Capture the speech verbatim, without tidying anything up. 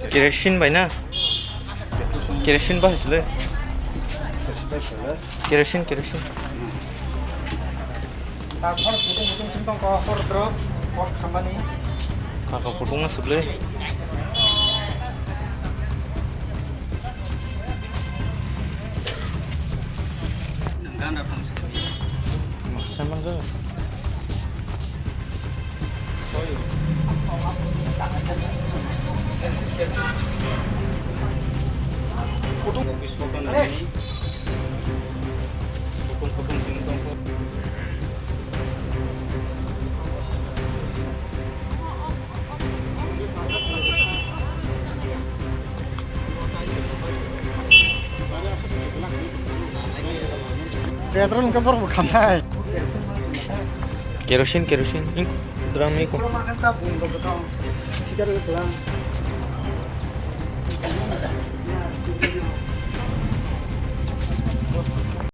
Kerosene bai na? Kerosene bahai sile. Kerosene, kerosene. Takhor kutung kutung sing tong ko hor drop, hor khamani. Takhor kutung na suble. Saman ko. Petrol hwnkhe borok bo khamnai. Kerosene, kerosene. Ing-, drum iko.